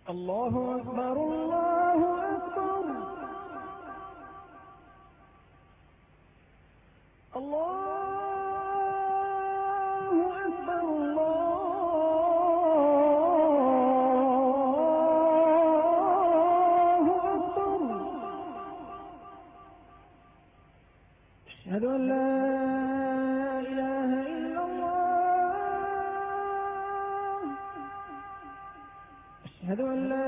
الله أكبر، الله أكبر. الله أكبر، الله أكبر. أشهد أن لا إله إلا الله. أشهد أن لا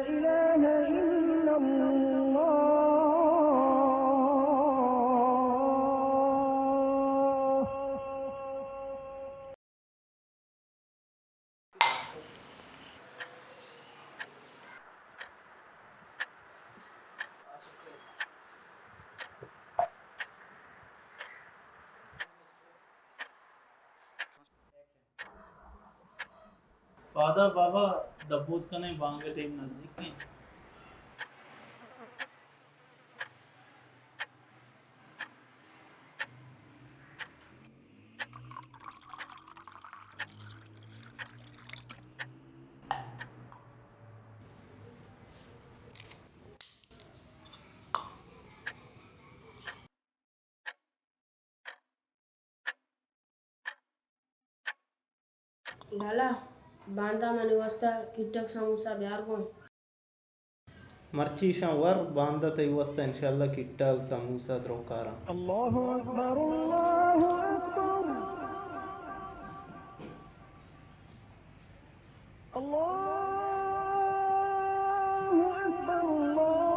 إله إلا الله. پادا بابا، دبوت کنیں، بانگ ءِ ٹیم نزیک ایں۔ لالا، باندا منی واستا کٹک سموسہ بیار گوں۔ مرچی شاں ور، باندا تئی واستا انشاءاللہ کٹک سموسہ درو کاراں۔ الله أكبر، الله أكبر. الله أكبر، الله أكبر.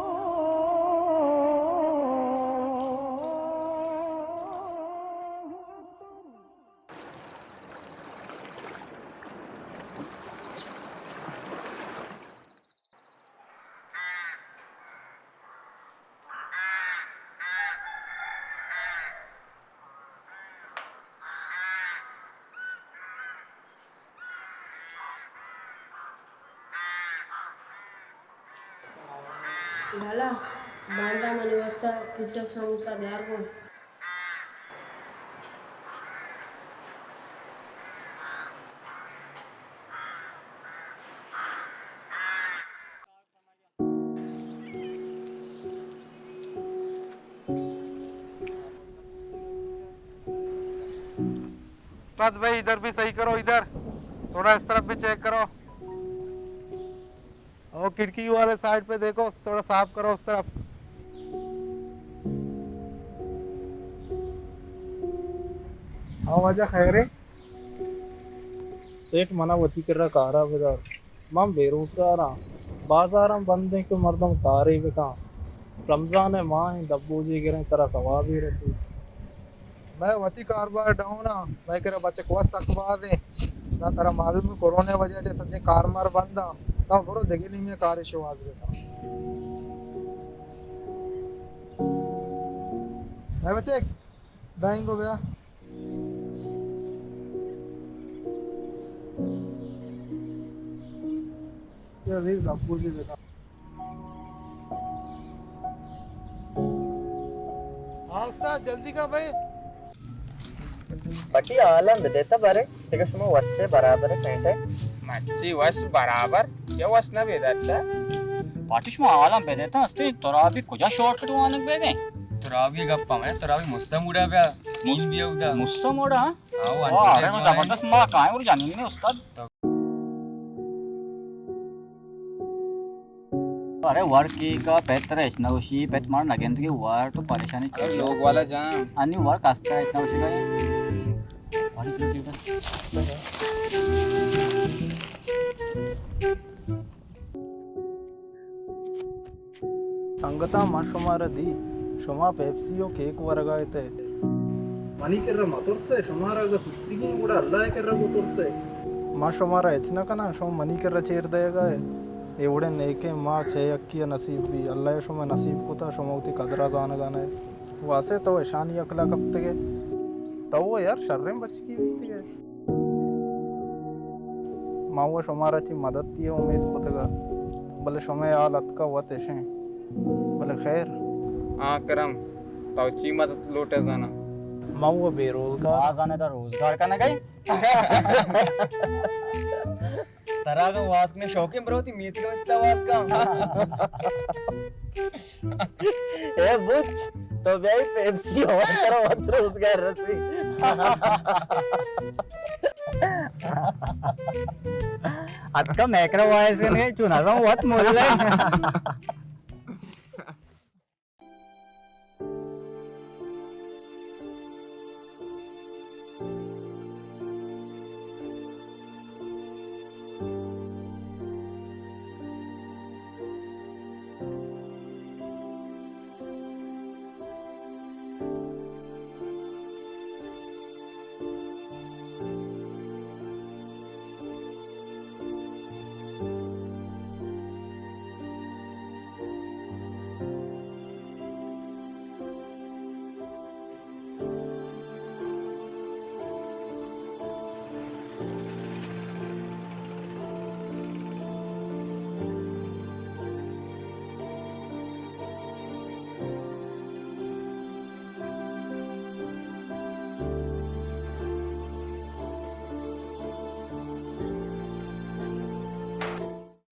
لالا، باندا منی واستا کٹک سموسہ بیار گوں۔ استاد بھائی، ادھر بھی صحیح کرو، ادھر تھوڑا اس طرف بھی چیک کرو۔ اور کھڑکی والے سائیڈ پہ دیکھو، تھوڑا صاف کرو اس طرف۔ ہاں واجہ، خیر ہے؟ سیٹھ، منا وتی کرا کارا بدار۔ من بے روزگار آں۔ بازاراں بند ایں کہ مردم کارے بکاں۔ رمضان ءِ ماہ ایں، دبوجے گریں، ترا ثوابے رسی۔ مئے وتی کاروبار ڈاؤن آں، مئے کرا بچک وت سک باز ایں۔ ناں ترا معلوم ایں، کرونا ءِ وجہ ءَ چہ سجیں کارمار بند آں۔ تو برو دگہ نیمے کارے شوہاز بکن۔ مئے بچک، دائیں گو بیا۔ ہاں استاد، جلدی کا بھائی۔ بٹی حالاں بدیتا بارے، دگہ شما وش برابر پینٹ ہے۔ مچی وش برابر، یا وش نہ بیدا اچھا۔ پارٹی شما حالاں بدیتا ہستے، ترا بھی کجا شارٹ کٹ وانگ بیدیں؟ ترا بھی گپ ہمیں، ترا بھی مستہ موڈا بیا، سین بیا ادا۔ مستہ موڈا؟ ہاں، واہ، ارے، زبردست، ما کائیں اور جانیں گے استاد۔ ارے، ورکی کا پت ترا ہچ نہ گوشی، پت مار نہ گند کہ ور تو پریشانی چی؟ لوگ والا جان۔ انی ورک استا ہچ نہ گوشی۔ سنگتاں، من شمارا دی، شما پیپسی و کیک ورگا اتئے۔ منی کرا مترسئے، شمارا اگاں ترسیگیں گڑا اللہ ء کرا بترسئے۔ من شمارا ہچ نہ کناں، شما منی کرا چیر دئیگا ئے۔ اے وڑیں نیکیں ماہ چہ یکے ء نصیب بی، اللہ ء شمئے نصیب کتا، شما وتی قدرا زانگا نئے۔ واسے تو اشانی عقلا کپتگئے۔ تو و یار شریں بچکے بیتگئے۔ ما و شمارا چی مددی ء امید کتگ ء، بلے شمئے حال اتکا وت اشیں۔ بلے خیر۔ آ کرم، تو چی مدد لوٹے زانا؟ ما و بے روزگار۔ آ زانے دا روزگار کنگئے؟ ترا اگاں واز کنگ ءِ شوق اِنت، برو وتی میتگ ءِ مستا واز کن۔ اے بچ، تو بیائی پیپسی اور ترا وت روزگار رسی۔ اتکا مائیکرو وائس کنگ ءَ، چون ازاں وت مول ہے۔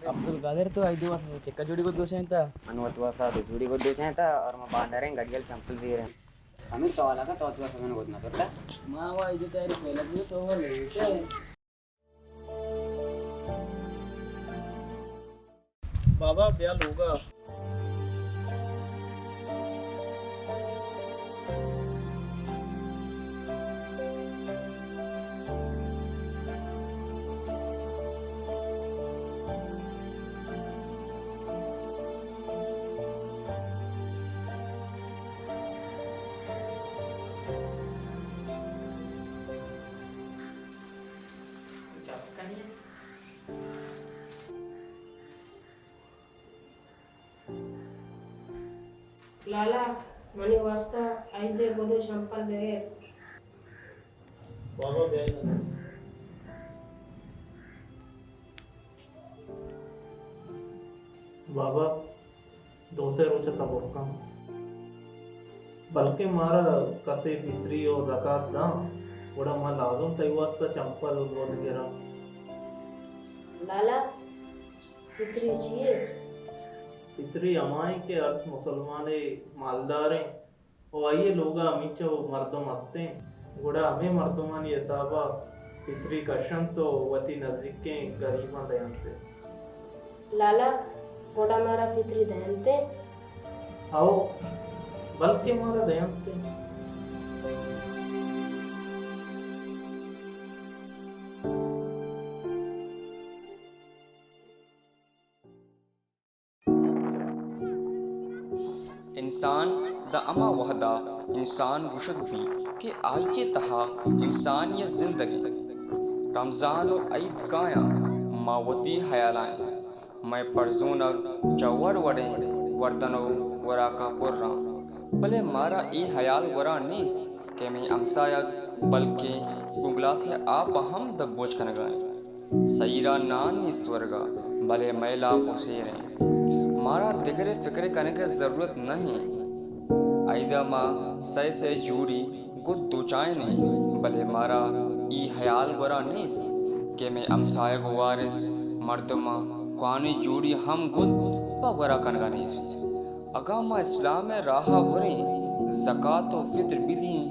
عبدالقادر، تو آئی دو واسطہ چکا جوڑی کو دوشیں تا؟ من وت واسطہ دو جوڑی کو دوشیں تا اور ما باندریں گڑیل چمپل زیریں۔ امیر تو والا کا تو واسطہ من گوت نہ کرتا۔ ما وا ایدے تیاری پہلے بھی تو وہ لیٹ ہے۔ بابا، بیا لوگا۔ لالا، منی واسطہ عید ءِ گد ءُ چمپل بگر۔ بابا، بیا نا۔ بابا، دو سے روچ ءَ صبر کن۔ بلکیں مارا کسے فطری ءُ زکات داں، گڑا ما لازم تئی واسطہ چمپل ءُ گد گراں۔ لالا، فطری چی یے؟ فطری ہما ایں کہ ہرچ مسلمانے مالدار ایں ءُ آئی ءِ لوگ ءَ ہمینچو مردم است ایں، گڑا ہمے مردمانی حساب ءَ فطری کش انت ءُ وتی نزیکیں گریباں دینت۔ لالا، گڑا مارا فطری دینت؟ ہئو، بلکیں مارا دینت۔ انسان داں ہما وہدا انسان گوشگ بیت کہ آئی ءِ تہا انسانیت زندگ انت۔ رمضان ءُ عید کایاں ما وتی ہیالاں ایں۔ مئے پرزونگ چہ وڑ وڑیں وردن ءُ وراکاں پر آں، بلے مارا اے ہیال گورا نیست کہ مئے ہمسایگ بلکیں گوں گلاسے آپ ءَ ہم دپ بوج کنگا انت۔ سہیرا نان نیست ورگا، بلے مئے لاپ ءُ سیر انت۔ مارا دگرے فکرے کنگ ءِ ضرورت نہ انت۔ عیدا ما سئے سئے جوڑی گد دوچائینیں، بلے مارا اے ہیال گورا نیست کہ مئے ہمسایگ ءُ وارث مردماں کوہنیں جوڑی ہم گد پہ گورا کنگا نیست۔ اگاں ما اسلام ءِ راہ ءَ بریں، زکات ءُ فطر بدیں،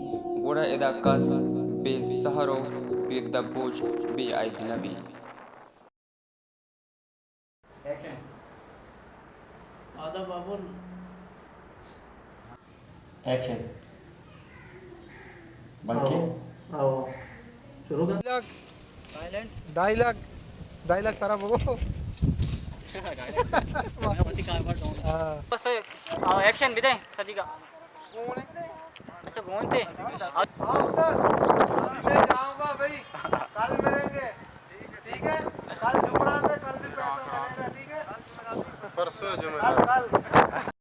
گڑا ادا کس بے سحر ءُ بے دپ بوج، بے عید نہ بی۔ ایکشن۔ آداب بابل۔ ایکشن۔ بلکہ آؤ، آؤ۔ شروع کر۔ ڈائیلاگ۔ ڈائیلاگ۔ ڈائیلاگ سارا بگو۔ ہاں۔ بس تو، آؤ، ایکشن بدے، صدیقہ۔ اچھا، گون تھے۔ ہاں، استاد۔ میں جاؤں گا بھائی، کل ملیں گے۔ ٹھیک ہے؟ کل جمعرات ہے، کل بھی پیسہ ملے گا، ٹھیک ہے؟ پرسوں جمعرات۔ کل، کل۔